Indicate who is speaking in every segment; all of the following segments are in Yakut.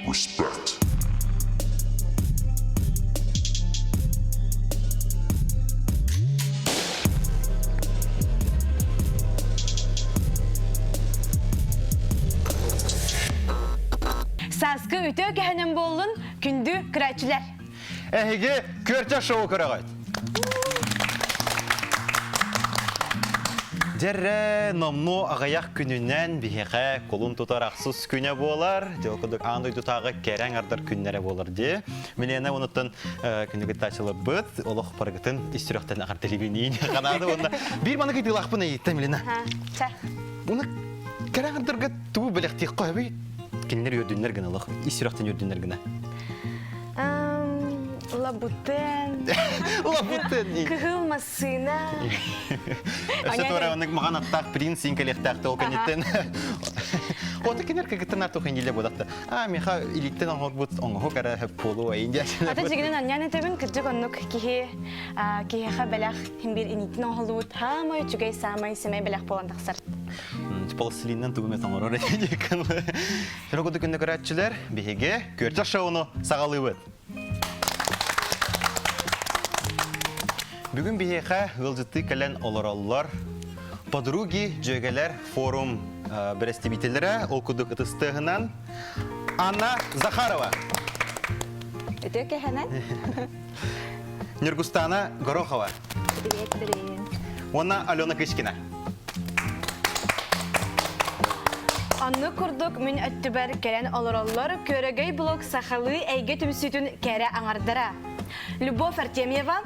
Speaker 1: Respect.
Speaker 2: Сааскы үтүө кэһэнэн буоллун, күндү көрөөччүлэр!
Speaker 3: Эһиги Күөрчэх шоу көрөҕүт. Дьэрре номнуо аҕыйах күнүнэн биһиэхэ кулун тутар ахсыс күнэ буолар. Дьыл курдук аан дойдутааҕы кэрэ аҥардар күннэрэ буолар дии. Милена онуттан күнү кыттааччыларбыт олох барыгытын ис сүрэхтэн аҕартелибиниин ханаады уонна биир маны кыйтыылаахпын ыйытта Милена. Уну кэрэ аҥардарга тугу бэлэхтиэххэ сөбүй? Кинилэр үөрдүннэр гына олох ис сүрэхтэн үөрдүннэр гына.
Speaker 2: Лабутен.
Speaker 3: Лабутен.
Speaker 2: Кыһыл массыына.
Speaker 3: Өссө туора оннук маҕан аттаах принц сиҥкэлиэхтээх ол кэнниттэн. Ота кинер кыгыттан артух индиле бодакта. А миха илиттен оҥорбут оҥоһук эрэ хөп буолуо индия.
Speaker 2: Ата дьигинен анньаан этэбин кырдьык оннук киһи киһиэхэ бэлэх хим бир инитин оҥоһуллубут хаамай үчүгэй саамай сэмэй бэлэх буолан тахсар.
Speaker 3: Пластилиннан тугу эмэ оҥорор Сөрө курдук күндү көрөөччүлэр, биһиги Күөрчэх шоуну саҕалыыбыт. Бүгүн биһиэхэ ыалдьыттыы кэлэн олороллор Подруги дьүөгэлэр форум бэрэстэбиитэллэрэ ол курдук ытыстыаһынан Анна Захарова.
Speaker 4: Үтүө кэһэнэн.
Speaker 3: Нюргустана Горохова.
Speaker 4: Привет, привет.
Speaker 3: Уонна Алена Кычкина.
Speaker 2: Оннук курдук мин өттүбэр кэлэн олороллор Күөрэгэй блог сахалыы эйгэ түмсүүтүн кэрэ аҥардара. Любовь Артемьева,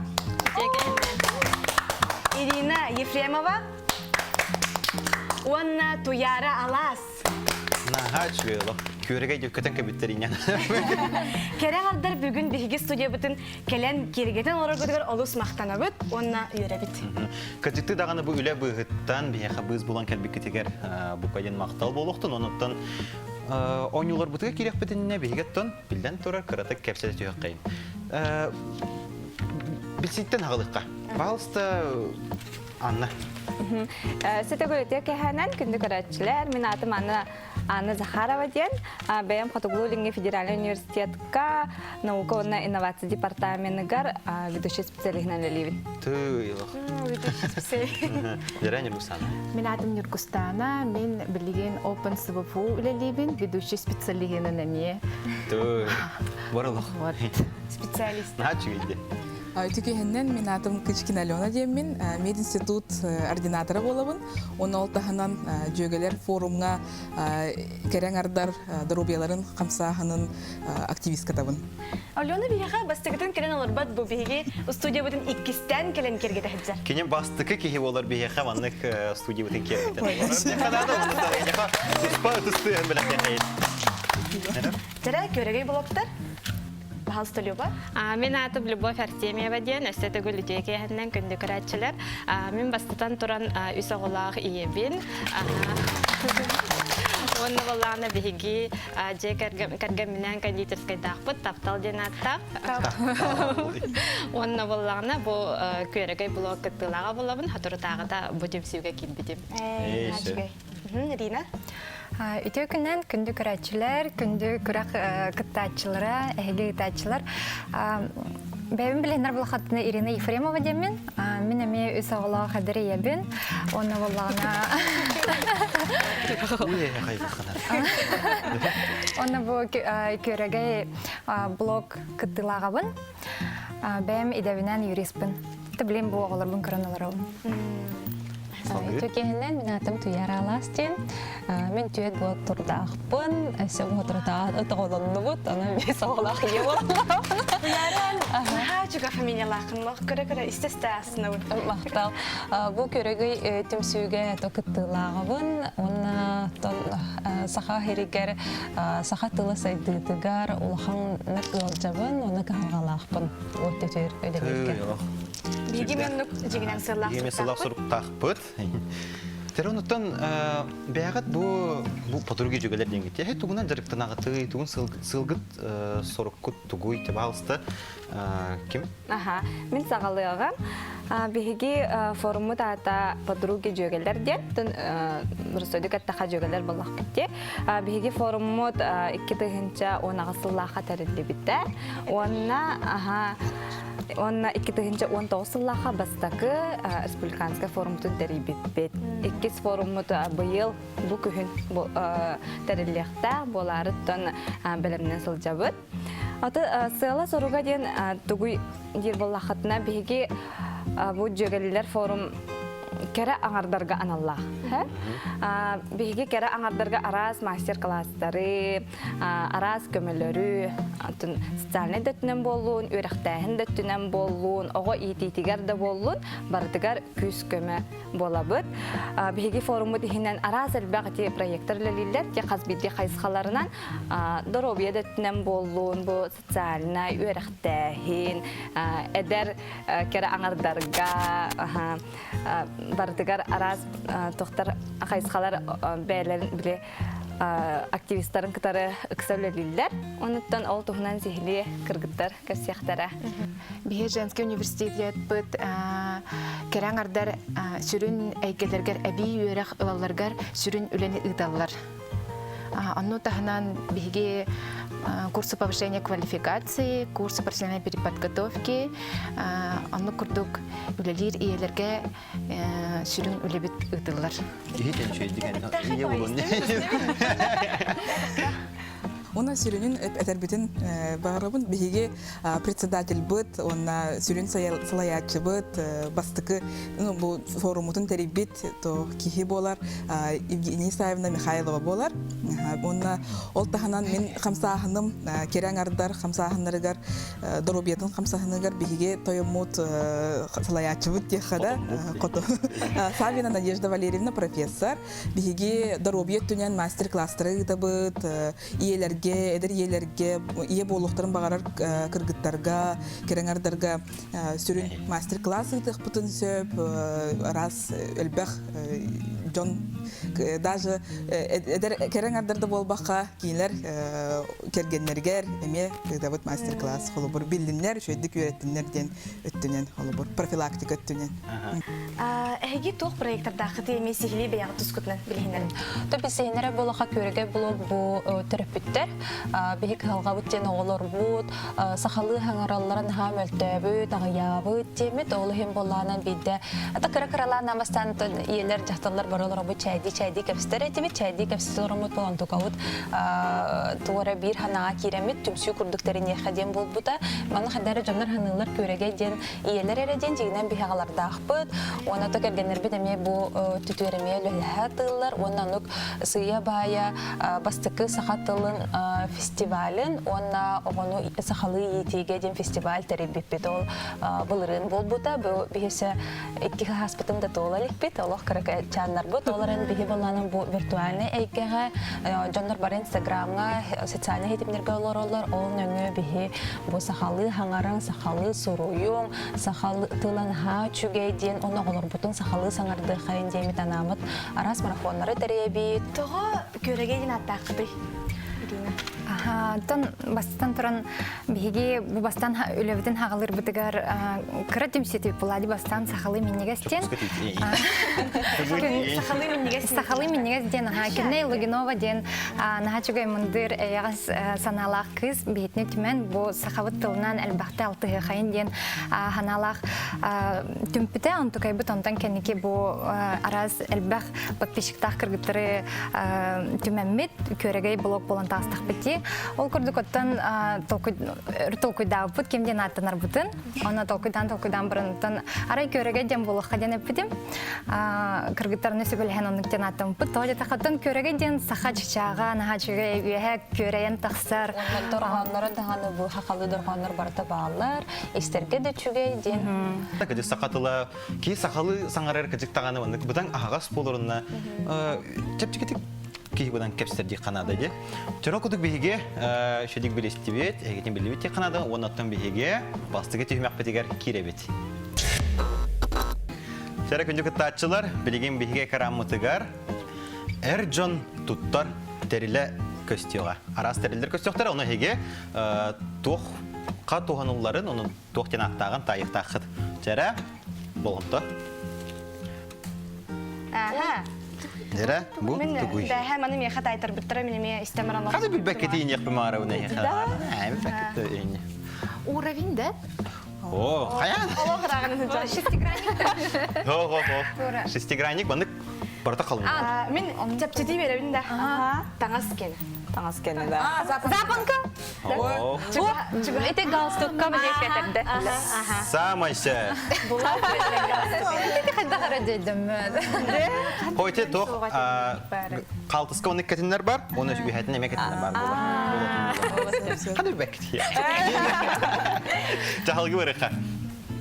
Speaker 2: Ирина Ефремова уонна Туяра Алаас.
Speaker 3: Наһаа үчүгэй олох. Күөрэгэй дьүккэтэн кэбиттэр инньэн.
Speaker 2: Кэрэ аҥардар бүгүн биһиги студиябытын кэлэн киэргэтэн олороргутугар олус махтанабыт уонна үөрэбит.
Speaker 3: Кырдьыкты даҕаны бу үлэ быыһыттан биһиэхэ быыс булан кэлбиккитигэр бука диэн махтал буолуохтун. Онуттан оонньууларбытыгар киириэхпитиннэ биһиги оттон биллэн турар кыратык кэпсэтэ түһүөххэйин. Билсииттэн аҕалыахха. Пожалуйста, Анна.
Speaker 4: Сэтэгүлүтэ кэһэнэн күндү көрөөччүлэр, мин аатым Анна Анна Захарова диэн. Бэйэм Хотугулуу-Илиҥҥи федеральнай университетка наука уонна инновация департаменыгар ведущий специалиһынан үлэлиибин.
Speaker 3: Тыылах.
Speaker 2: Ведущий специалист.
Speaker 3: Дэрэ Нюргустана.
Speaker 5: Мин аатым Нюргустана, мин билигин Open СВФУ үлэлиибин, ведущий специалиһынан эмиэ.
Speaker 3: Тыы. Барылах.
Speaker 5: Вот.
Speaker 2: Специалист.
Speaker 3: Наһаа үчүгэй
Speaker 6: Үтү киһиннэн мин аатым Кычкина Алена диэммин, мединститут ординатора буолабын. Уонна ол таһынан дьүөгэлэр форумҥа кэрэҥ ардар доруобуйаларын хамсааһынын активисткатабын.
Speaker 2: Алена биһиэхэ бастакытын кэлэн олорбот бу биһиги студиябытын иккистээн кэлэн киэргэтэ сылдьар.
Speaker 3: Кини бастакы киһи буолар биһиэхэ маннык студиябытын киэргэтэн олорор. Туспа ытыстыаһын бэлэхтээн
Speaker 2: Тэрэ көрөгөй блоктар Пожалуйста, Люба.
Speaker 7: Мин аатым Любовь Артемьева диэн, өссө төгүл үтүө киэһэннэн күндү көрөөччүлэр. Мин бастатан туран үс оҕолоох ийэбин. Уонна буоллаҕына биһиги дьиэ кэргэмминээн кондитерскайдаахпыт, Таптал диэн ааттаах. Уонна буоллаҕына бу Күөрэгэй блог кыттыылааҕа буолабын, соторутааҕыта бу түмсүүгэ киирбитим.
Speaker 2: Рина?
Speaker 8: Үтүө күннэн күндү көрөөччүлэр, күндү күрэх кыттааччылара, эһиги ыытааччылар. Бэйэм билиннэр булахаттына Ирина Ефремова диэммин. Мин эмиэ үс оҕолоох эдэр ийэбин. Уонна буоллаҕына... Уонна бу күөрэгэй блог кыттыылааҕабын. Бэйэм идэбинэн юриспын. Билим бу оҕолорбун көрөн олоробун.
Speaker 9: Үтүкиһинэн мин аатым Туяра Алаас диэн. Мин түөт буол турдаахпын, өссө уотурутаан ытоҕолоннубут, онон биэс оҕолоох ийэ буоллум.
Speaker 2: Туяра, наһаа үчүгэй фамилиялааххын, көрө-көрө истэ-истэ астынабын.
Speaker 9: Махтал. Бу көрөгөй түмсүүгэ то кыттыылааҕыбын уонна саха иһигэр саха тыла сайдыытыгар улахан ыалдьабын уонна кыһалҕалаахпын. Уот үлэлииргэ.
Speaker 2: Биһиги меннук дьиҥинэн сыллаах
Speaker 3: Биһиги сыллаах суруктаахпыт. Онуттан бэйэҕит бу бу подруги дьүгэлэр диэҥҥит эһи тугунан дьарыктанаҕытый, тугун сылгыт соруккут тугуй, пожалуйста, ким?
Speaker 4: Аха, мин саҕалыаҕым. Биһиги форуммут аата «Подруги дьүөгэлэр» диэн. Русойдук эттэхэ дьүөгэлэр буоллахпыт дии. Биһиги форуммут 2018 сыллаахха тэриллибитэ. Уонна аха, уонна 2019 сыллаахха бастакы республиканскай форуммутун тэрийбиппит. Иккис форуммут быйыл бу күһүн тэриллиэхтээх буолаарыттан бэлэмнэн сылдьабыт. Аты сыала-соруга диэн тугуй диир буоллаххытына биһиги бу дьүөгэлилэр форум кэрэ аҥардарга аналлаах. Биһиги кэрэ аҥардарга араас мастер-класстары, араас көмөлөрү, атын социальнай да өттүнэн буоллун, үөрэхтээһин да өттүнэн буоллун, оҕо иитиитигэр да буоллун, барытыгар күүс-көмө буолабыт. Биһиги форуммут иһинэн араас элбэх ити проекттар үлэлииллэр, те хас биирдии хайысхаларынан доруобуйа да өттүнэн буоллун, бу социальнай үөрэхтээһин, эдэр кэрэ аҥардарга барытыгар араас тохтар хайысхалар бэйэлэрин били активистарын кытары ыкса үлэлииллэр. Онуттан ол туһунан сиһилии кыргыттар кэпсиэхтэрэ.
Speaker 5: Биһи женский университетпыт кэрэ аҥардар сүрүн эйгэлэргэр эбии үөрэх ылалларгар сүрүн үлэни ыыталлар. Онну таһынан биһиги курсы повышения квалификации, курсы профессиональной переподготовки, онну курдук үлэлиир ийэлэргэ сүрүн үлэбит ыытыллар.
Speaker 3: Киһи тэнчүйдик ийэ булун.
Speaker 6: Уонна сүрүнүн этэрбитин баҕарабын биһиги председательбыт уонна сүрүн салайааччыбыт бастакы ну, бу форумутун тэрийбит то киһи буолар Евгения Исаевна Михайлова буолар. Уонна ол таһынан мин хамсааһыным кэрэ аҥардар хамсааһыннарыгар доруобуйатын хамсааһыныгар биһиги тойоммут салайааччыбыт диэххэ да хоту Савина Надежда Валерьевна профессор биһиги доруобуйа өттүнэн мастер-класстары ыытабыт ийэлэргэ эдэр ийэлэргэ ийэ буолуохтарын баҕарар кыргыттарга кэрэ аҥардарга сүрүн мастер-класс ыытыахпытын сөп араас элбэх дьон даже эдэр кэрэ аҥардар да буолбакка кинилэр кэргэннэригэр эмиэ ыытабыт мастер-класс холобур биллиннэр үчүгэйдик үөрэттиннэр диэн өттүнэн холобур профилактика өттүнэн
Speaker 2: Эһиги туох проектордааххытый эмиэ сиһилии бэйэҕит тускутунан билиһиннэрин.
Speaker 9: То билсиһиннэрэ буолаха күөрэгэй блог бу төрөппүттэр биһи кыһалҕабыт диэн оҕолорбут сахалыы хаҥараллара наһаа мөлтөөбүт, аҕыйаабыт диэмит. Ол иһин буоллаанан биирдэ ата кыра-кыралаан амастаан ийэлэр дьахталлар бары олоробут чээйдии-чээйдии кэпсэтэр этибит. Чээйдии кэпсэтэ олороммут буолан тугу эрэ биир санааҕа киирэммит түмсүү курдук тэриниэххэ диэн буолбута. Манна хайда эрэ дьоннор ханыылар күөрэгэй диэн ийэлэр эрэ диэн дьиҥинэн биһи аҕалардаахпыт. Уонна то кэргэннэрбит эмиэ бу түтүөр эмиэ үлэлэһэ тыыллар. Уонна оннук сыыйа-баайа бастакы саха тылын фестивалын уонна оҕону сахалыы иитиигэ диэн фестиваль тэрийбиппит. Ол былырыын буолбута. Бу биһиэсэ икки хаспытын да туола иликпит. Олох кыракчааннарбыт. Ол эрэн биһи боллаанын бу виртуальнай эйгэҕэ дьоннор бары инстаграмҥа, социальнай ситимнэргэ олороллор. Ол нөҥүө биһи бу сахалыы хаҥарыҥ, сахалыы суруйуҥ, сахалыы тыла наһаа үчүгэй диэн уонна оҕолорбутун сахалыы саҥардыаххайын диэмит анаамыт араас марафоннары тэрийэбит.
Speaker 2: Тоҕо күөрэгэй диэн ааттааххытый? Ирина.
Speaker 8: Оттон бастатан туран биһиги бу бастан үлэбитин хаҕалыырбытыгар кыра түмсүтү Пулади бастаан сахалыы минньигэс диэн
Speaker 2: Сахалыы минньигэс
Speaker 8: сахалыы минньигэс диэн аха Күннэй Лугинова диэн наһаа үчүгэй мындыр эйэҕэс санаалаах кыыс биһитини түмэн бу сахабыт тылынан элбэхтэ алтыһыахайын диэн санаалаах түмпүтэ онтукайбыт онтон кэнники бу араас элбэх подписчиктаах кыргыттары түмэммит күөрэгэй блог буолан таҕыстахпыт дии ол курдук оттон толкуйдаабыппыт ким диэн ааттанарбытын онно толкуйдаан толкуйдаан баран арай күөрэгэй диэн буолуохха диэн эппитим кыргыттарны сүбэлэһэн оннук диэн ааттаммыппыт тоҕо диэтэххэ күөрэгэй диэн саха чычааҕа наһаа үчүгэй үөһэ күөрэйэн тахсар
Speaker 9: дорҕоонноро даҕаны бу хахалы дорҕооннор барыта бааллар истэргэ да үчүгэй диэн
Speaker 3: кыдьык саха тыла киһи сахалыы саҥарар кыдьык даҕаны маннык быдан аһаҕас буоларына чэпчэкитик киһи быдан кэпсэтэр дии ханаада дии. Чоро кудук биһиги шедик билистибит, эһигитин билибит дии ханаада, уонна оттон биһиги бастакы түһүмэхпитигэр киирэбит. Сэрэ күндү кыттааччылар, билигин биһиги экраммытыгар эр дьон туттар тэрилэ көстүөҕэ. Араас тэриллэр көстүөхтэрэ, ону эһиги туох ха туһанылларын, ону туох диэн ааттааҕын таайыахтааххыт. Чэрэ, болҕомто.
Speaker 2: Аха.
Speaker 3: Дьэрэ, бу
Speaker 2: Мин
Speaker 3: тугуй?
Speaker 2: бэһэ маны миэхэ таайтарбыттара мин эмиэ истэн баран
Speaker 3: Хата билбэккэ тиийиэхпин баҕарабын эһиэхэ. Ээ, билбэккэ тиийиэх.
Speaker 5: Уровень, да?
Speaker 3: О, хайа?
Speaker 2: Олох ырааҕын сылдьар.
Speaker 8: Шестигранник.
Speaker 3: Хо, хо, хо. Шестигранник маннык барыта халыҥ.
Speaker 2: Мин чэпчэтии биэрэбин да. Таҥас кэнэ.
Speaker 4: Таҥас кэнэ да.
Speaker 8: Запонка.
Speaker 4: Ити галстукка билиэккэтэрдэ.
Speaker 3: Самай сэ.
Speaker 8: Ити хайдах эрэ дьэйдэммэт.
Speaker 3: Хойте тох қалтыска оны кэтиннер бар, оны үһәтин эме кэтиннер бар болар. Хады бэк Чаһалгы барыха.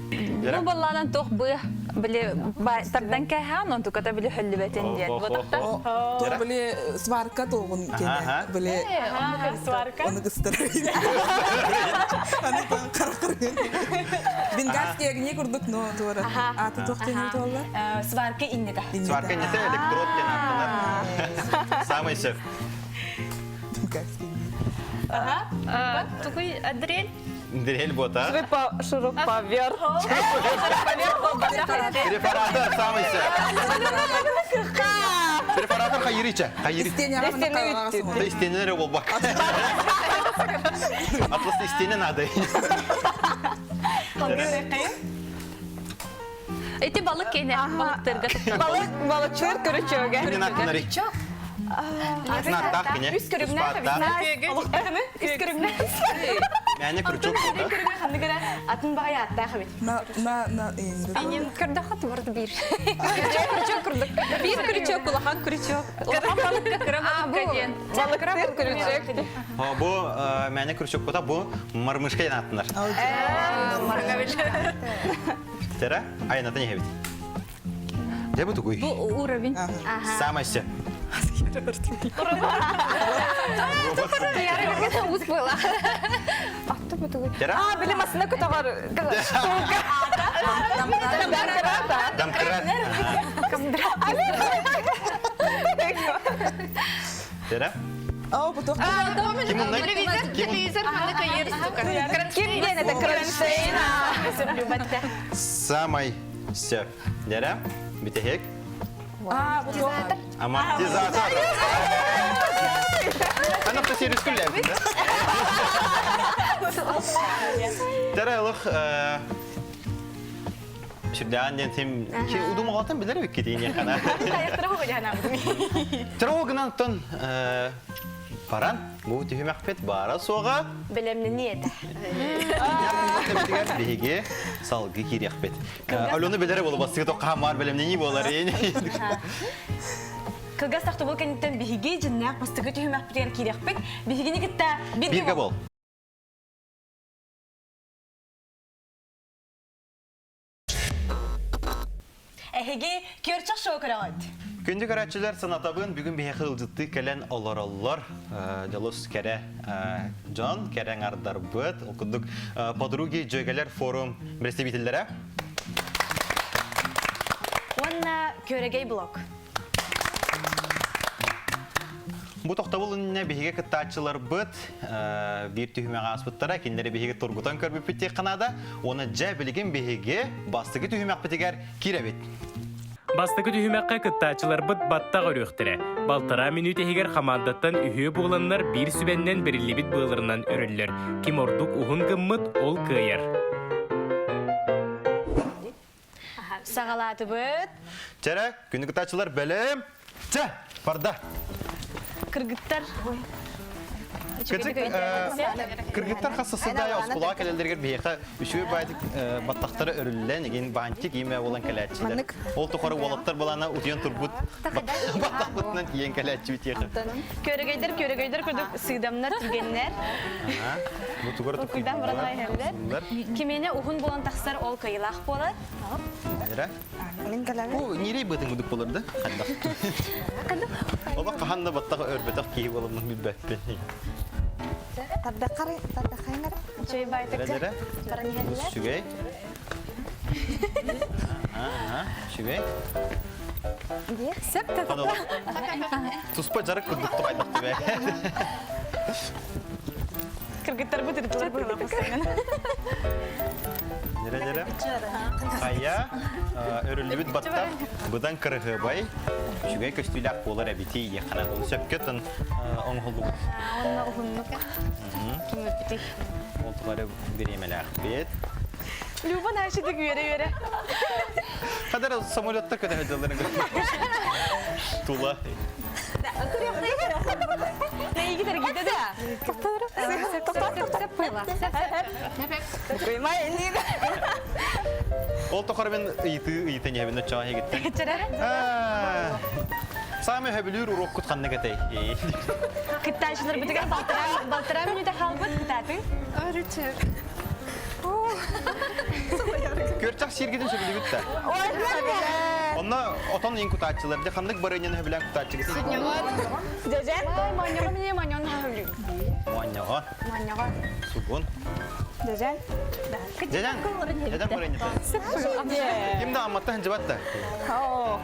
Speaker 4: Бу баллаанан туох быа били тардан кэһээн онтуката били хөллүбэтин диэн.
Speaker 6: Туох били сварка туоҕун кene били
Speaker 7: Сварка.
Speaker 6: Оны кыстар. Аны каракыр. Бенгальский огни курдук но туора. Аты туох тенер туолла?
Speaker 2: Сварка иннета.
Speaker 3: Сварка иннета электрод диэн ааттанар. Самый сөп.
Speaker 6: Бенгальский.
Speaker 7: Тугуй дрель?
Speaker 3: Дрель бота.
Speaker 4: Шуруповерт.
Speaker 3: Перфоратор самый сөп. Перфоратор хайырыча. Хайыры. Да истенер болбак. Атлас истене надо.
Speaker 4: Ити балык кене балыктарга Балык балыкчыр көрүчөгэ.
Speaker 3: Кини наттынары. Наттах кини.
Speaker 2: Үс көрүгнэ Үс көрүгнэ.
Speaker 3: Мәне крючок болду.
Speaker 2: Көрүгнэ ханнык эрэ атын баҕайы ааттаах эбит.
Speaker 6: На на на
Speaker 8: Көрдөхө тубард биир. Крючок курдук.
Speaker 4: Биир крючок, улахан крючок. Улахан балыкка кыра балыкка диэн. Балыктыр крючок.
Speaker 3: Бу мәне крючок бота бу мармышка диэн аттынар. Тера айанатын иһэбит. Дьэ бу тугуй?
Speaker 4: Бу уровень.
Speaker 3: Самай сөп.
Speaker 8: Ус была.
Speaker 3: Тера?
Speaker 4: А, били масына көтөҕөр.
Speaker 3: Домкрат. Тера?
Speaker 6: О, бу туох
Speaker 3: Ким умнай?
Speaker 7: Телевизор, телевизор,
Speaker 4: Ким диэн это кронштейн.
Speaker 3: Самай сөп. Дәрә, битеһек.
Speaker 6: А, бу туох.
Speaker 3: Амортизатор. Ана сервис күлләбин, да? Тәрә олох Сүрдээн диэн тим ки удумаҕалтан билэр эбиккит иниэ хана. Троу гынан тон баран бу түһүмэхпит баара суоҕа
Speaker 2: Бэлэмнэнии этэ.
Speaker 3: Биһиги салгыы киириэхпит. Алена билэрэ буолу бастыгы тоққаамаар бэлэмнэнии буолар
Speaker 2: Кылгас тохтобул кэнниттэн биһиги дьиннээх бастакы түһүмэхпитигэр киириэхпит. Биһигини кытта
Speaker 3: бииргэ бол.
Speaker 2: Эһиги Күөрчэх шоу көрөҕүт.
Speaker 3: Күндү көрөөччүлэр санатабын бүгүн биһиэхэ ыалдьыттыы кэлэн олороллор. Дьолус кэрэ дьон, кэрэ аҥардарбыт. Ол курдук подруги дьүөгэлэр форум представителлэрэ.
Speaker 2: Уонна Күөрэгэй блог.
Speaker 3: Бу тохтобул иннинэ биһиги кыттааччыларбыт биир түһүмэҕи ааспыттара, кинилэри биһиги тургутан көрбүппүт диэххэ наада. Уонна дьэ билигин биһиги бастакы түһүмэхпитигэр киирэбит.
Speaker 1: Бастакы түһүмэххэ кыттааччыларбыт баттах өрүөхтэрэ. Балтараа мүнүүт иһигэр хамаандаттан үһүө буоланнар биир сүбэннэн бэриллибит быаларынан өрөллөр. Ким ордук уһун гыммыт, ол кыайар.
Speaker 2: Саҕалаатыбыт.
Speaker 3: Чэрэ, күнү кытааччылар бэлэм. Чэ, барда.
Speaker 2: Кыргыттар.
Speaker 3: Кыргыттар хас сылдай оскуолаҕа кэлэллэригэр биһиэхэ үчүгэй баайтык баттахтара өрүллэн, игин бантик иимэ буолан кэлээччилэр. Ол тухары уолаттар былаана утуйан турбут баттахпытынан тиийэн кэлээччибит тиэхэ.
Speaker 2: Күөрэгейдер күөрэгейдер курдук сыыдамнар түргэннэр.
Speaker 3: Бу тугар
Speaker 2: Куйдан баран айһэллэр. Кимиэнэ уһун буолан тахсар ол кыйылаах буолар.
Speaker 3: Эра?
Speaker 4: Мин кэлэбин.
Speaker 3: Бу ньирей бытын кудук болар да? Хандах. Оба хахан да баттах өрбөтөх киһи боламмын билбэппин.
Speaker 4: Тардаххар тардаххайнар.
Speaker 2: Чөй байтык.
Speaker 3: Эра?
Speaker 2: Баран иһэллэр.
Speaker 3: Сүгэй. Үчүгэй.
Speaker 8: Сөп
Speaker 3: Туспа жарык курдук тухайдах түбэ.
Speaker 2: Кыргыттарбыт ырытылар быһыламмысыңын.
Speaker 3: Нere нere? Хайа, өрүллүбүт баттах быдан кырыһыбай, үчүгэй көстүүлээх буолар эбити иэххана ол сөпкө тын оҥоһуллубут.
Speaker 2: Онно уһуннук ким өппүтүй?
Speaker 3: Ол тугары бириэмэлээхпит.
Speaker 2: Люба наашыдык үөрэ-үөрэ.
Speaker 3: Хадара самолетта көтө сылдьалларын Тула.
Speaker 2: Эйиги тергиде да.
Speaker 3: Ол тохор мен ыйытыы ыйытан иһэбин оччоҕо иһигиттэн. Саамай хөбүлүүр уроккут ханнык этэй?
Speaker 2: Кыттааччылар бытыгар балтараа мүнүүтэ хаалбыт кытаатыҥ.
Speaker 5: Өрүчүк.
Speaker 3: Көрчах сиргитин сөбүлүүбүт да. Онно отон иин кутааччылар дьэ ханнык барыанньаны сөбүлээн кутааччыгыт?
Speaker 4: Дьэдьэн.
Speaker 2: Моонньоҕо мине моонньоҕо сөбүлүүм.
Speaker 3: Моонньоҕо.
Speaker 2: Моонньоҕо.
Speaker 3: Сугун.
Speaker 4: Дьэдьэн.
Speaker 3: Дьэдьэн. Дьэдьэн барыанньата. Ким да амматта хынжыбат да.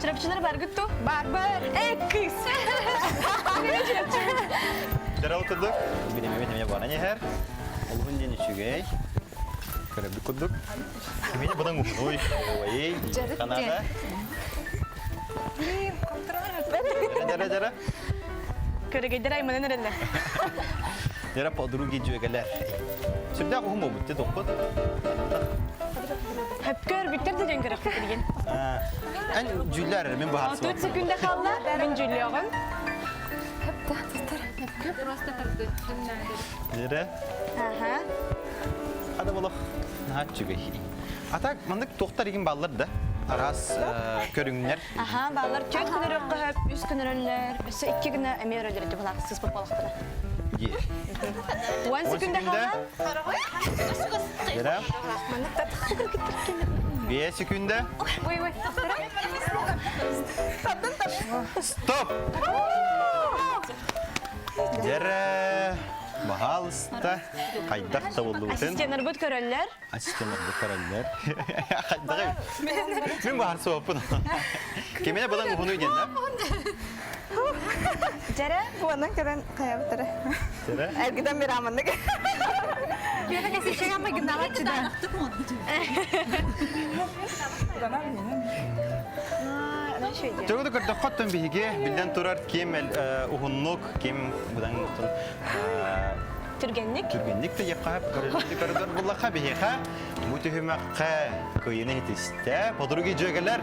Speaker 2: Чурапчылар баргыт ту?
Speaker 4: Бар бар.
Speaker 2: Э, кыс.
Speaker 3: Дьарал курдук. Билемебит эмне баран иһэр. Олуһун диэн үчүгэй. Көрөбүт курдук. Кимини бұдан уһунуй. Ой, канада. Дара, дара.
Speaker 2: Көрөгөйдөр айманан эрэллэр.
Speaker 3: Дара подруги жүйөгелер. Сүрдээх уһун буолбут те тохпут.
Speaker 2: Хөпкөр бүттер да дьон көрөхпүт билигин.
Speaker 3: Эн дьүүллэр мен баһар
Speaker 2: 4 секунда хаалла. Мин дьүүллүөҕүм.
Speaker 3: Нere?
Speaker 2: Аха.
Speaker 3: Хада болох наһаа үчүгэй. А так маннык туохтар игин баллар да. Араас көрүҥнэр.
Speaker 2: Аха, баллар 4 күн өрөккө хөп, 3 күн өрөллөр, өссө 2 күнэ эмиэ өрөллөр ити булаах сыспыт буолахтара. 10 секунда хаалла.
Speaker 3: Нere? 5 секунда.
Speaker 2: Ой, ой.
Speaker 3: Стоп! Дьэрэ, баһаалыста, хайдах да буоллубутун.
Speaker 2: Ассистеннарбыт көрөллөр.
Speaker 3: Ассистеннарбыт көрөллөр. Хайдаҕый? Мин баһар суоппун. Кимине будан уһунуй диэн да?
Speaker 2: Дьэрэ,
Speaker 4: Буонан көрөн хайабыттара.
Speaker 3: Дьэрэ.
Speaker 4: Эргитэн bir аманнык.
Speaker 8: Күөнэ кэсиччэгэ майгыннаабат да.
Speaker 3: Төрөдө көрдөххөттөн биһиги биллэн турар ким уһуннук, ким будан
Speaker 2: Түргэнник.
Speaker 3: Түргэнник да яққап көрдөр буллаха биһиэхэ бу түһүмэххэ кыйыны хитистэ подруги жөгелер.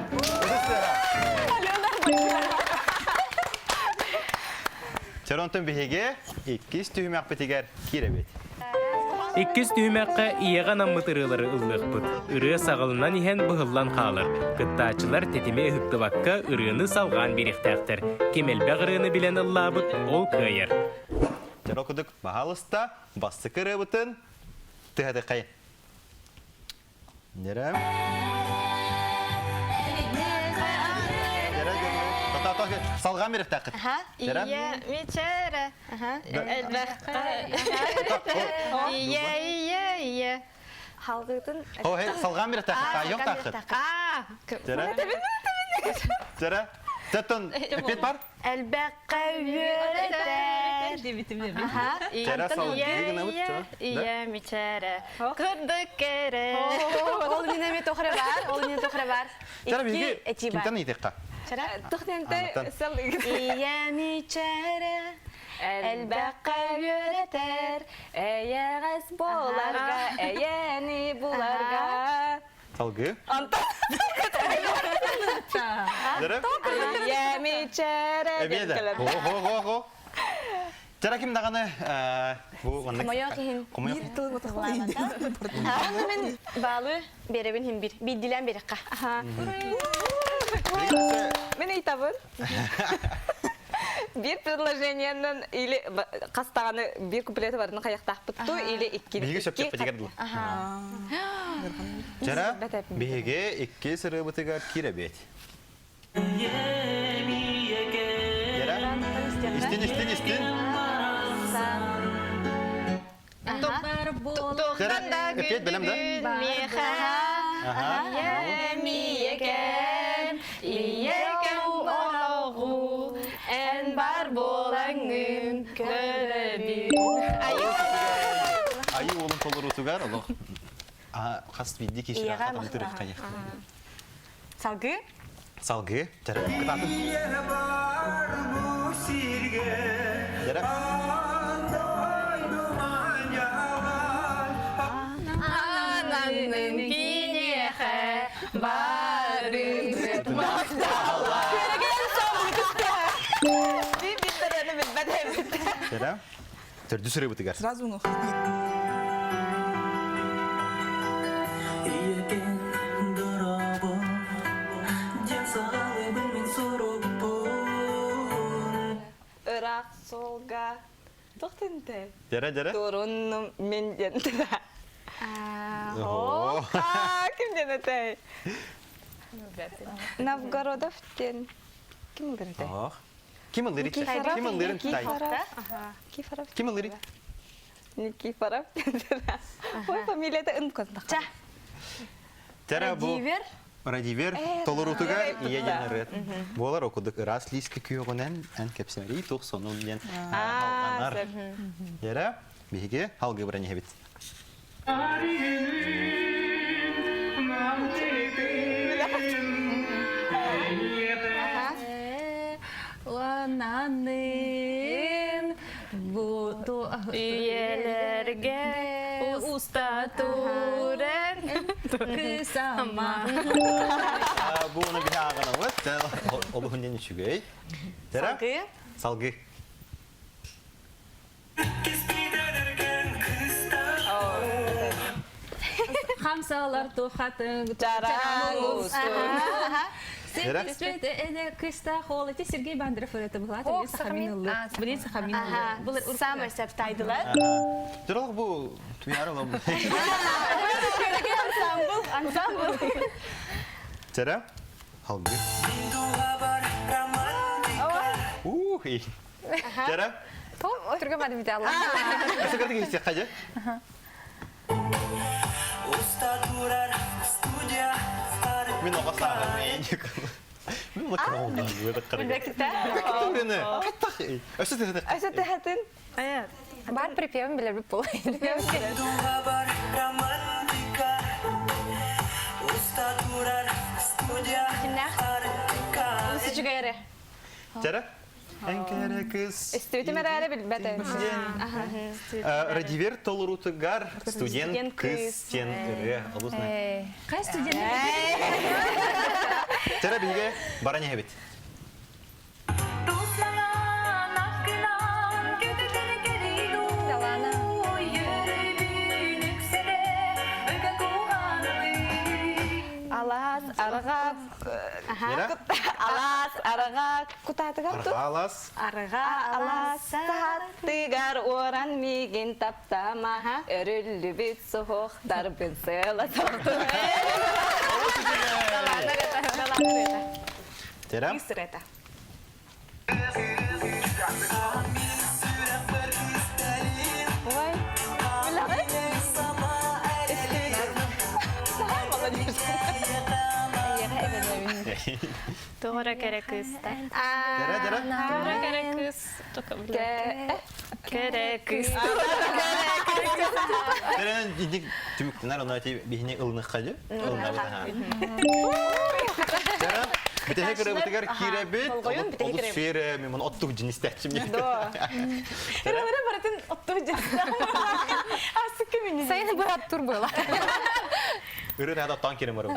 Speaker 3: Чаронтон биһиги иккис түһүмэхпитигэр киирэбит.
Speaker 1: Иккис түһүмэххэ ийэҕэ анаммыт ырыалары ыллыахпыт. Ырыа саҕаланан иһэн быһыллан хаалар. Кыттааччылар тэтими ыһыктыбакка ырыаны салҕаан биэриэхтээхтэр. Ким элбэх ырыаны билэн ыллаабыт, ол кыайар.
Speaker 3: Дьоро кудук баһаалыста бастакы ырыабытын тыһатыкай. Нерем. Салҕаан биэриэхтээххит.
Speaker 7: Ийэ мичээрэ элбэххэ ийэ ийэ ийэ
Speaker 4: Халгытын
Speaker 3: О, салҕаан биэриэхтээххит. Таайыах тааххыт.
Speaker 7: Аа
Speaker 3: Дьэрэ. Тэттэн эппиэт бар?
Speaker 2: Элбэххэ үөрэтэр.
Speaker 3: Дьэрэ салгыы гынабыт.
Speaker 7: Ийэ мичээрэ кырдык кэрэ.
Speaker 2: Ол иннинэ эмиэ тохре бар, ол иннинэ тохре бар.
Speaker 3: Дьэрэ биһиги
Speaker 2: Икки этии бар.
Speaker 3: кимтэн ыйытыахха?
Speaker 4: Тухненте сал
Speaker 2: Ийэ мичээрэ
Speaker 4: Элбэххэ үөрэтэр, эйэҕэс буоларга, эйэни буларга.
Speaker 3: Салгыы.
Speaker 4: Онтон
Speaker 3: Дьэрэ.
Speaker 4: Ийэ мичээрэ
Speaker 3: Эбиэ да. Хо хо хо хо. Дьэрэ ким даҕаны бу оннук.
Speaker 2: Хомойуох иһин.
Speaker 3: Хомойуох.
Speaker 2: Аны мен баалы беребин хим бир. Биддилен берекка.
Speaker 4: Мен ыйтабын. Бир предложениянан или хастаҕаны бир куплеты барын хайахтаахпыт ту или икки.
Speaker 3: Биһиги сөп сөп дылы. Дьэрэ биһиги икки сырыыбытыгар киирэбит. Дьэрэ истин истин истин.
Speaker 7: Туохтан да
Speaker 3: Эппиэт бэлэм да?
Speaker 7: күндүгүн миэхэ. Ийэм, ийэкэм, ийэкэм олоҕу эн бар буолаҥҥын көрөбүн.
Speaker 3: Айыы уолун толоруутугар олох хас биирдии киһи
Speaker 2: Ийэҕэ
Speaker 3: махтал.
Speaker 2: Салгыы?
Speaker 3: Салгыы. Дьара кытаатын. Дьара.
Speaker 7: Ананнын киниэхэ барыбыт
Speaker 3: Дьара. Төрдүс ырыабытыгар.
Speaker 6: Сразу уҥуох.
Speaker 4: Ыраах суолга туох тинте?
Speaker 3: Дьэрэ дьэрэ.
Speaker 4: Туруннум мин диэн
Speaker 3: Оо.
Speaker 4: Ким диэн этэй? Новгородов диэн ким ылыр
Speaker 3: Ох. Ким ыллыыр Ким ыллыырын
Speaker 4: Никифоров.
Speaker 3: Ким ыллыырый?
Speaker 4: Никифоров. Ой, фамилията ынконнах.
Speaker 3: Тера бу Радивер толорутугар ийэ диэн ырыат. Буолар окудук ыраас лиискэ күөҕүнэн эн кэпсэрий тух сонун диэн халҕанар. Дера биһиги халгы быран иһэбит.
Speaker 5: Лананын
Speaker 7: Үйэлэргэ уста туран кысама.
Speaker 3: Бу оны биһи ааҕынабыт. Олуһун диэн үчүгэй.
Speaker 2: Салгыы.
Speaker 3: Салгыы.
Speaker 5: Хамсалар тухатын
Speaker 4: Чараҥ устун.
Speaker 5: Кыста холити Сергей Бандеров это была Сахамин Блин Сахамин
Speaker 2: Самый септайдылар.
Speaker 3: Дұралық бу туяр олом.
Speaker 2: Ансамбл, ансамбл.
Speaker 3: Тера? Халгы. Ух, Тера?
Speaker 8: Түргө мадым ите алла.
Speaker 3: Сыгырды кесте қажы? Мен оға саған мен. Мен оға саған мен.
Speaker 4: Өсө тәһәтин.
Speaker 8: Бар припевин билер бит бол.
Speaker 2: Үчүгэй
Speaker 3: Тера? Әнкәрә кыз.
Speaker 4: Истибитим эрээри билбэт
Speaker 3: Радивер толорутыгар студент кыз тен ырыа олусна.
Speaker 5: Кай студент?
Speaker 3: Тера биге баран ебит.
Speaker 4: Алаас арҕаа Алаас арҕаа кутаатыгар ту.
Speaker 3: Алаас.
Speaker 2: Арҕаа
Speaker 4: алаас сааттыгар уоран миигин таптама өрүллүбүт суһуохтарбын сыала соқтум.
Speaker 3: Тера.
Speaker 2: Исрета.
Speaker 4: Ой.
Speaker 7: Туора кэрэ кыыс.
Speaker 3: Тера, тера.
Speaker 7: Туора кэрэ кыыс. Кэрэ кыыс.
Speaker 3: Тера инник түмүктенер оны ати бихини ылыныххажы. Тера Битеһе кырыбытыгар киирэбит, олус фере, мен мұны оттук жинистәчим.
Speaker 2: Тера баратын оттук жинистәчим. Асык кимини.
Speaker 8: Сайын бырат тур была.
Speaker 3: Үрүр хада тан керем барым.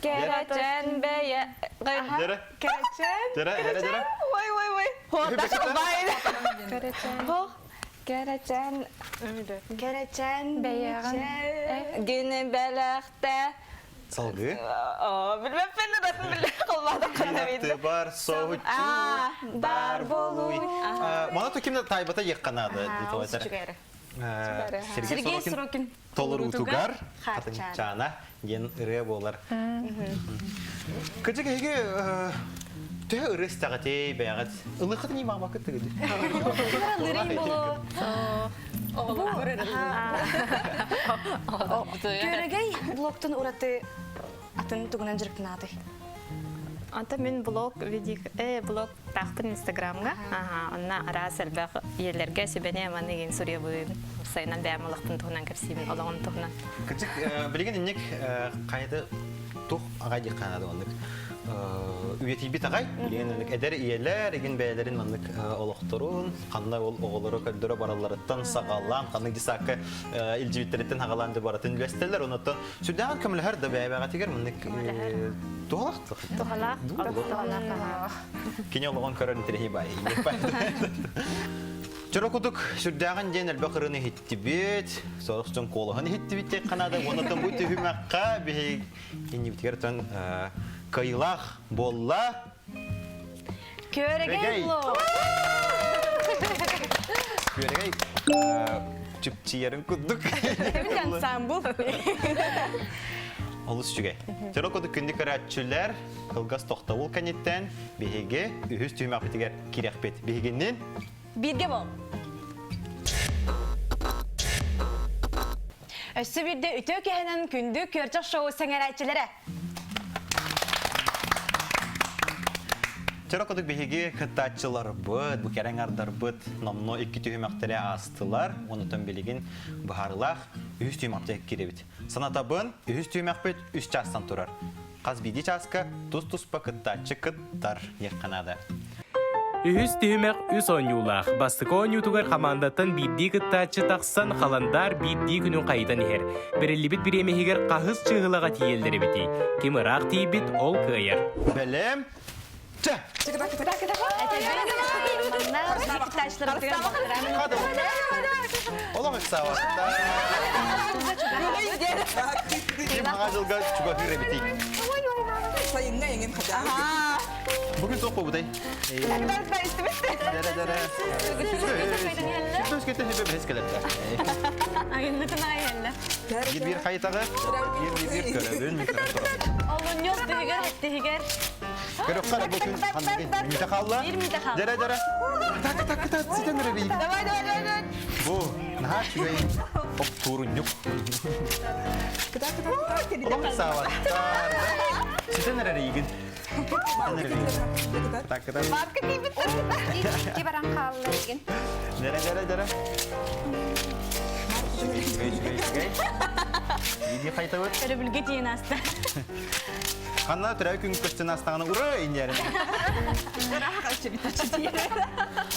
Speaker 4: Керечен бәйе.
Speaker 3: Дәрі?
Speaker 4: Керечен.
Speaker 3: Дәрі, дәрі, дәрі.
Speaker 4: Ой, ой, ой. Керечен. Керечен.
Speaker 2: Керечен
Speaker 8: бәйәгән.
Speaker 4: Гүнү бәләхтә.
Speaker 3: Салгы.
Speaker 4: Билмәппен датын биле кылмадык кына
Speaker 3: Бар соһучу.
Speaker 4: Бар болуй.
Speaker 3: Мана то кимде тайбата екканады.
Speaker 2: Сергей Сорокин.
Speaker 3: Толорутугар. Хатынчана ген ырыа болар. Кыжык эге. Төһө ырыа истэҕитий бэйэҕит? Ылыаххытын имаамакыт тыгыды.
Speaker 2: Ылырын болу. Күөрэгэй блоктун ураты атын тугунан дьарыктанаатый?
Speaker 7: Онто мин блог видик э блог таахпын инстаграмҥа онно араас элбэх ийэлэргэ сүбэни аманы игин суруйабын сайынан бэйэм олохпун туһунан кэпсиибин олоҕум туһунан.
Speaker 3: Кырдьык билигин инник хайды тух аҕай диэх хаанады оннук үйэтийбит аҕай билигин оннук эдэр ийэлэр игин бэйэлэрин маннык олохторун ханна ол оҕолору көрдөрө баралларыттан саҕалаан ханнык десакка илдьибиттэриттэн хагалаан да баратын үлэстэллэр онуттан сүрдээҕин көмөлөһөр да бэйэбэҕэтигэр маннык туһалаах
Speaker 7: туһалаах туһалаах
Speaker 3: кини олоҕун көрөр интэриэһи бай Чорокутук сүрдээҕин диэн элбэх ырыаны иһиттибит, сорох дьон куолаһын иһиттибит диэн ханаада уонна бу түһүмэххэ биһиги иннибитигэр тон кыайыылаах буолла.
Speaker 2: Күөрэгэй блог!
Speaker 3: Күөрэгэй чыпчыйарын курдук.
Speaker 2: Эбит ансамбл.
Speaker 3: Олус үчүгэй. Чорокутук күндү көрөөччүлэр, кылгас тохтобул кэнниттэн биһиги үһүс түһүмэхпитигэр киирэхпит. Биһигиннин
Speaker 2: Бииргэ бол. Өссө биирдэ үтүө киһинэн күндү күөрчэх шоу сэҥэрээччилэрэ.
Speaker 3: Чөрө кудук биһиги кыттааччыларбыт, бу кэрэҥ ардарбыт номно икки түһүмэхтэри аастылар. Онутан билигин быһаарылаах үһүс түһүмэхтэ киирэбит. Санатабын, үһүс түһүмэхпит үс чаастан турар. Хас биирдии чааска тус-туспа кыттааччы кыттар диэххэ наада.
Speaker 1: Үһүс түһүмэх үс оонньуулаах. Бастакы оонньуутугар хамаандаттан биирдии кыттааччы тахсан, халандаар биирдии күнүн хайытан иһэр. Бэриллибит бириэмэ иһигэр хаһыс чыыһылаҕа тиийэллэр эбитий? Ким ыраах тиийбит, ол кыайар.
Speaker 3: Бэлэм. Чэ! Олох ыксаабаттар. Ким хаҥа дьылга чугаһыыр эбитий?
Speaker 6: Сайыҥҥа эҥин хотя.
Speaker 3: Бүгүн туох буолбутай? Дэрэ-дэрэ. Сүппөс кете сүппө бэс кэлэрдэ.
Speaker 2: Айыннытын айылла.
Speaker 3: Биир биир хайытаҕы, биир биир көрөбүн.
Speaker 2: Олунньу тиһигэр тиһигэр.
Speaker 3: Көрөххө эрэ бу күн ханныгый? Мүтэ хаалла?
Speaker 2: Биир мүтэ хаалла.
Speaker 3: Дэрэ дэрэ. Так так так ситэн эрэ
Speaker 2: Давай давай давай давай.
Speaker 3: Бу наһаа үчүгэй оптуурунньук.
Speaker 6: Кыта кыта кыта.
Speaker 3: Олох ыксаабаттар. Ситэн эрэр игин. Ситэн эрэр игин. Так кыта.
Speaker 4: Матка тиийбит
Speaker 8: Икки баран хаалла игин.
Speaker 3: Дэрэ дэрэ дэрэ. Үчүгэй үчүгэй үчүгэй. Иди хайтабыт.
Speaker 2: Өрөбүлгэ тиийэн ааста.
Speaker 3: Ханна төрөөбүт күн көстөн астаҕына ура инньэрин.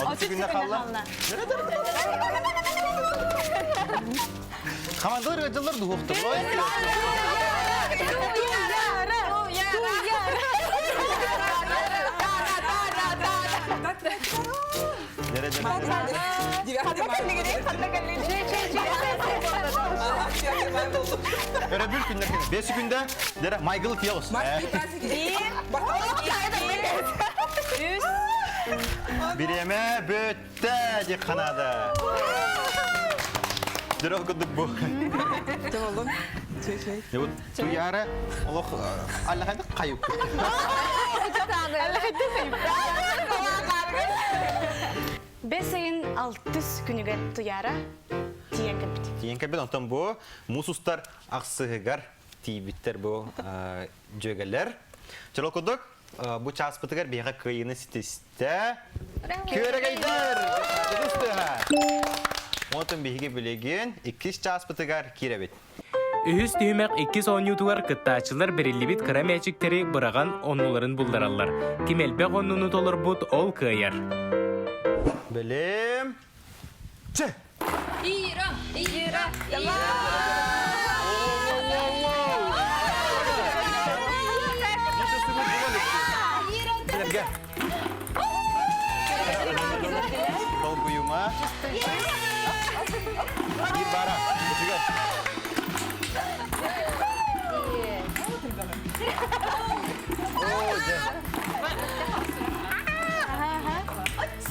Speaker 3: Отут күннэ хаалла. Хамандалар ыалдьаллар дуһуохтар. Өрөбүл күннэр Бес күндэ дere Майгыл тиос. Биреме бүттэ дик ханада. Дөрөх курдук бу.
Speaker 6: Олом. Чэй-чэй.
Speaker 3: Вот туяра олох аллахайдык кайып.
Speaker 2: Бэс ыйын алтыс күнүгэр Туяра тиийэн кэлбит.
Speaker 3: Тиийэн кэлбит, онтон бу муус устар ахсыһыгар тиийбиттэр бу дьүөгэлэр. Чорол курдук, бу чааспытыгар биһиэхэ кыайыыны ситистэ. Күөрэгэйдэр! Дьулус Онтон биһиги билигин иккис чааспытыгар киирэбит.
Speaker 1: Үһүс түһүмэх иккис оонньуутугар кыттааччылар бэриллибит кыра мээчиктэри быраҕан оннуларын буллараллар. Ким элбэх оннуну толорбут, ол кыайар.
Speaker 3: Бэлэм. Чэ!
Speaker 4: Ира! Ира! Ира!
Speaker 3: Долгуйума. Биир бара. Үчүгэй. Оо, дьэ.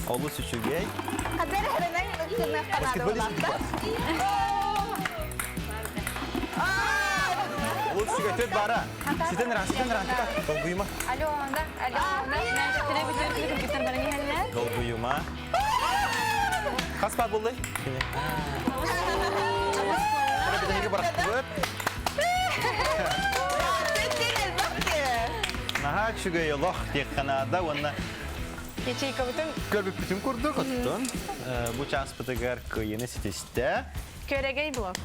Speaker 3: Олус үчүгэй. Баскетболист. Олус үчүгэй. Төт бара. Ситен ран, ситен ран. Долгуйума.
Speaker 8: Алена, Алена.
Speaker 3: Ытыма. Хас баар буоллай? Биһиги барахпыт. Наһаа үчүгэй олох диэххэ наада уонна
Speaker 2: Ячейкабытын
Speaker 3: көрбүппүтүн курдук оттон бу чааспытыгар кыайыыны ситистэ.
Speaker 2: Күөрэгэй блок.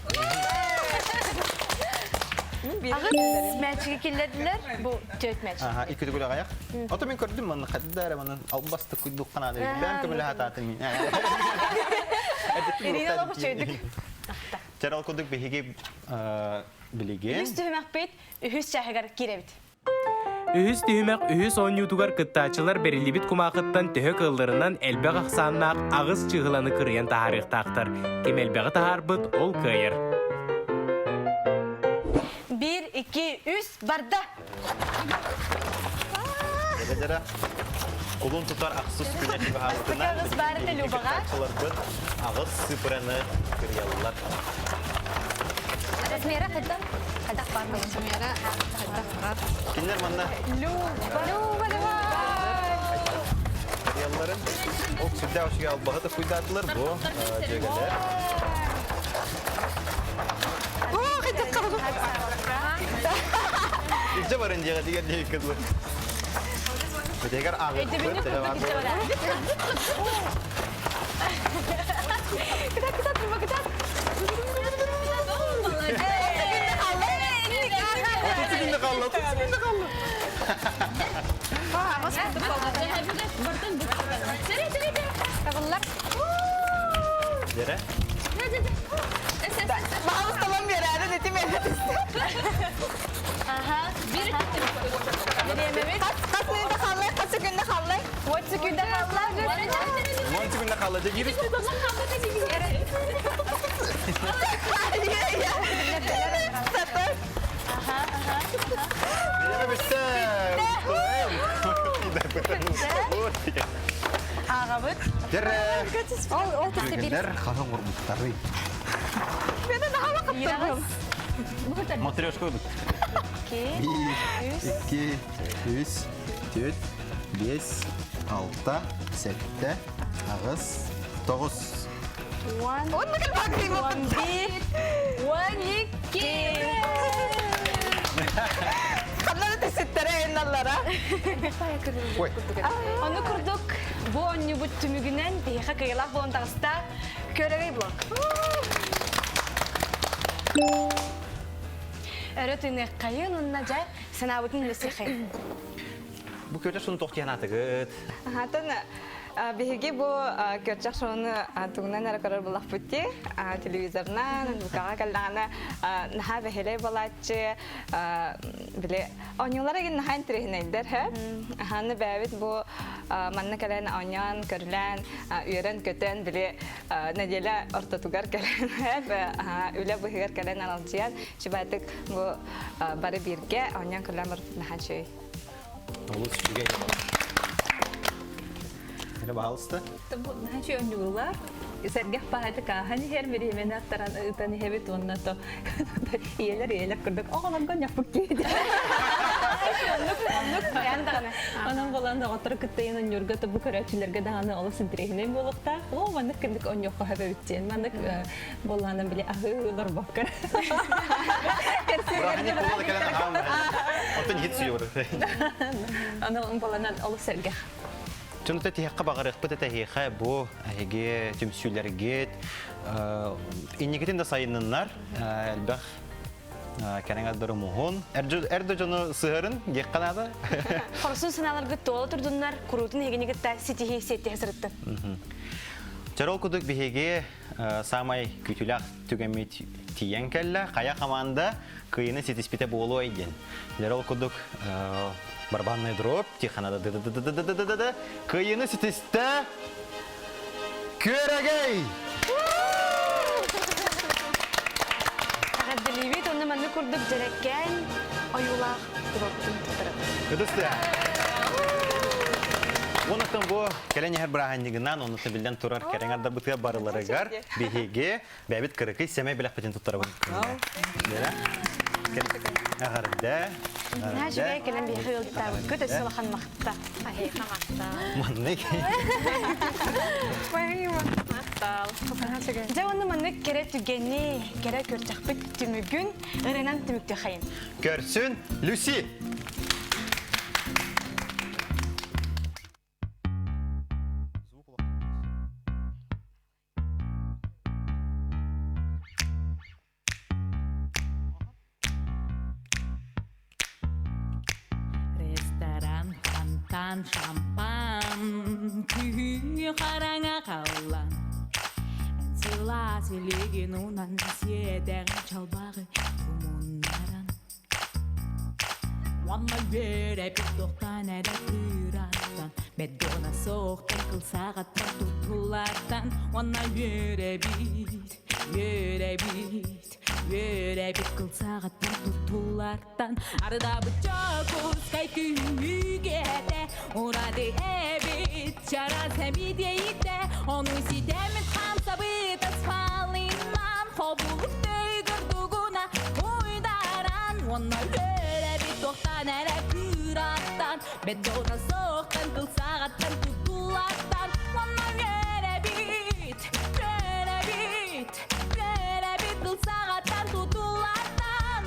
Speaker 2: Аҕыс мээчиги киллэрдилэр, бу түөрт мээчик.
Speaker 3: Аха, икки төгүл аҕайах. Ото мин көрдүм манна хадда эрэ манан албасты куйдук ханаада бэм көмөлө хатаатын мин.
Speaker 2: Ирина олох үчүгэйдик.
Speaker 3: Чарал курдук биһиги билигин.
Speaker 2: Үһүс түһүмэхпит үһүс чааһыгар киирэбит.
Speaker 1: Үһүс түһүмэх үһүс оонньуутугар кыттааччылар бэриллибит кумаахыттан төһө кыалларынан элбэх ахсааннаах аҕыс чыыһыланы кырыйан таһаарыахтаахтар. Ким элбэҕи таһаарбыт, ол кыайар.
Speaker 2: Биир, икки, үс, барда!
Speaker 3: Дьэрэ кулун тутар ахсыс күнэ чугаһаабытынан
Speaker 2: Аҕыс баарыта Любаҕа.
Speaker 3: кыттааччыларбыт аҕыс сыпыраны кырыйаллар.
Speaker 8: Размера хайдах? Хайдах баар
Speaker 6: Размера хайдах баар?
Speaker 3: Кинилэр манна
Speaker 2: Люба!
Speaker 8: Люба, давай!
Speaker 3: кырыйалларын ол сүрдээх үчүгэй албаһы да куйдаатылар бу дьүөгэлэр. Илдьэ барын диэҕэ дигэр кызлы. Битигэр ааҕыахпыт, төһө баар буолар.
Speaker 2: Кытат, кытат, Люба, кытат!
Speaker 3: 30 секунда қалды, 30 секунда қалды.
Speaker 8: Табыллар.
Speaker 3: Дere.
Speaker 4: Баҕалысталан биэрээри дэтим
Speaker 2: Аха. Бириэмэбит.
Speaker 4: Хас мүнүүтэ хааллай, хас секунда хааллай?
Speaker 2: 10 секунда хаалла.
Speaker 3: 10 секунда қалды. Жегирис. Бириэмэ бүттэ.
Speaker 2: Ааҕабыт.
Speaker 3: Дere.
Speaker 8: Ол ол тахса бир.
Speaker 3: Күгендер хаһан урбуттары. Матрешка өбүт.
Speaker 2: Икки, үс.
Speaker 3: Икки, үс, төрт, бес, алта, сэттэ, аҕыс, тоҕус.
Speaker 2: Уон. 11. 12.
Speaker 4: Ханна да энналлара.
Speaker 3: Ой.
Speaker 2: Ону курдук бу оонньуубут түмүгүнэн биһиэхэ кыайыылаах буолан таҕыста Күөрэгэй блок. Өрө тыыныаххайын уонна дьэ санаабытын үлэсиэххэйин.
Speaker 3: Бу көтө суну тохтиан атыгыт.
Speaker 4: Хатын биһиги бу көрчөх шоуну тугунан эрэ көрөр булахпыт дии. Телевизорынан, нбкаҕа кэллэҕинэ наһаа бэһэлэй буолааччы. Били оонньуулара игин наһаа интэриэһинэйдэр һэ. Аны бэйэбит бу манна кэлэн оонньоон, көрүлээн, үөрэн-көтөн били нэдиэлэ ортотугар кэлэн үлэ быһыгар кэлэн аралдьыйан чубаатык бу бары бииргэ оонньоон көрүлээн барбыт наһаа үчүгэй.
Speaker 3: Олус үчүгэй. Эрэ баалыста.
Speaker 10: Бу наһаа үчүгэй оонньуулар. Сэргэх баайты кааһан иһэр бириэмэни аттаран ыытан иһэбит уонна то ийэлэр ийэлэр курдук оҕолорго ньаппык киһи.
Speaker 2: Оннук, оннук, хайаан даҕаны.
Speaker 10: Онон болан доҕоттору кыттайын онньуурга то бу көрөөччүлэргэ даҕаны олус интэриэһинэй буолуохтаах. О, маннык кырдык онньуохха сөп диэн. Маннык буоллаҕына били аһыы олорбокко.
Speaker 3: Бырааһынньык буолла кэлэн аһаан Оттон иһит сүйүөр.
Speaker 10: Онон боланан олус сэргэх.
Speaker 3: Чонута тиһэххэ баҕарыахпыт этэһиэхэ бу эһиги түмсүүлэргит инникитин да сайынныннар элбэх кэрэҥ ардары муһун эр да дьону сыһарын диэххэ наада.
Speaker 2: Хорсун санааларгыт туола турдуннар, куруутун эһигини кытта ситиһии сиэттиһэ сырыттын.
Speaker 3: Чорол кудук биһиги самай күүтүүлээх түгэммит тиийэн кэллэ. Хайа команда кыйыны ситиспитэ буолуой диэн. Дьэрол кудук барабанный дроп тихана да кыйыны ситистэ Күөрэгэй!
Speaker 2: Эҕэрдэлиибит уонна маннык курдук дьэрэкээн ойуулаах кубокпутун туттарабыт.
Speaker 3: Ытыстыа. Онуттан бу кэлэн иһэр бырааһынньыгынан, онуттан биллэн турар кэрэҥ ардарбытыгар барыларыгар биһиги бэйэбит кыракый сэмэй бэлэхпитин туттарабыт. Эҕэрдэ.
Speaker 2: Наһаа үчүгэй кэлэн биһиэхэ ыалдьыттаабыккыт өссө улахан махта.
Speaker 7: Эһиэхэ махтал.
Speaker 3: Маннык.
Speaker 7: Махтал.
Speaker 2: Дьэ уонна маннык кэрэ түгэни, кэрэ көрсөхпүт түмүгүн ырыанан түмүктүөххэйин.
Speaker 3: Көрсүн, Люси!
Speaker 11: Ресторан, фонтан, шампан, күһүҥҥү хараҥа халлан. Эн сылаас илигин унан сиэдэҕин чалбаҕы тумуннаран. Уонна үөрэпит туохтан эрэ кыыраттан, Меддона суохтан кылсаҕаттан тутуллартан Уонна үөрэбит, үөрэбит, үөрэбит кылсаҕаттан тутуллартан Ардаабыт Дьокуускай күһүҥҥү Ураты эбит чараас эмиийдэ Ону ситэммит хамсабыт асфалынан Хобулук төгүрдүгүнэ уйдаран Уонна үөрэбит туохтан эрэ кыыраттан Бетона суохтан кылсаҕаттан тутулаттан Уонна үөрэбит, үөрэбит, үөрэбит кылсаҕаттан тутулаттан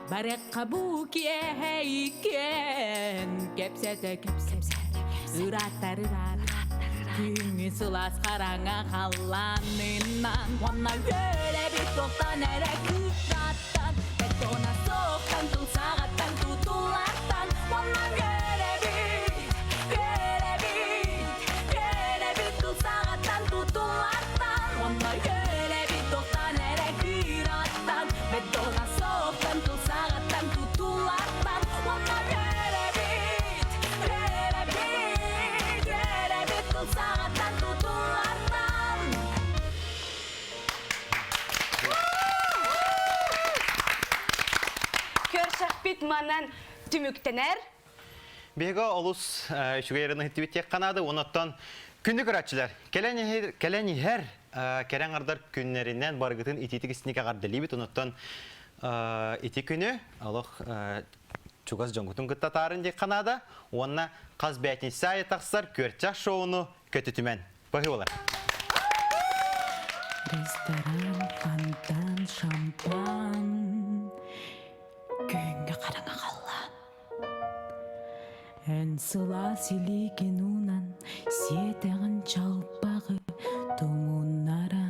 Speaker 11: Барыахха бу киэһэйиккэн кэпсэтэ кэпсэтэ ырааттар ыраат күһүҥҥү сылаас хараҥа халлаанынан уонна үөрэбит туохтан эрэ кыыраттан бетона суохтан тылсаҕаттан тутулаттан уонна үөрэбит үөрэбит үөрэбит тылсаҕаттан тутулаттан уонна үөрэбит туохтан эрэ кыыраттан бетона суохтан тылсаҕаттан тутулаттан уонна үөрэбит үөрэбит үөрэбит тылсаҕаттан тутулаттан
Speaker 2: Көрсөхпүт манан түмүктэнэр.
Speaker 3: Биһиги олус үчүгэй эрэн иһиттибит диэххэ наада. Онон күндү көрөөччүлэр, кэлэн иһэр, кэлэн иһэр кэрэ аҥардар күннэринэн барыгытын итиитик истиник эҕэрдэлиибит. Онон ити күнү олох чугас дьоҥҥутун кытта таарын диэххэ наада. Уонна хас бээтинсэ аайы тахсар күөрчэх шоуну көтүтүмэн. Баһыыбалар.
Speaker 11: Ресторан, фонтан, шампан, күҥҥэ хараҥа халлаан. Эн сылаас илиигин уунан сиэтэҕин чалбаҕы тумуннаран.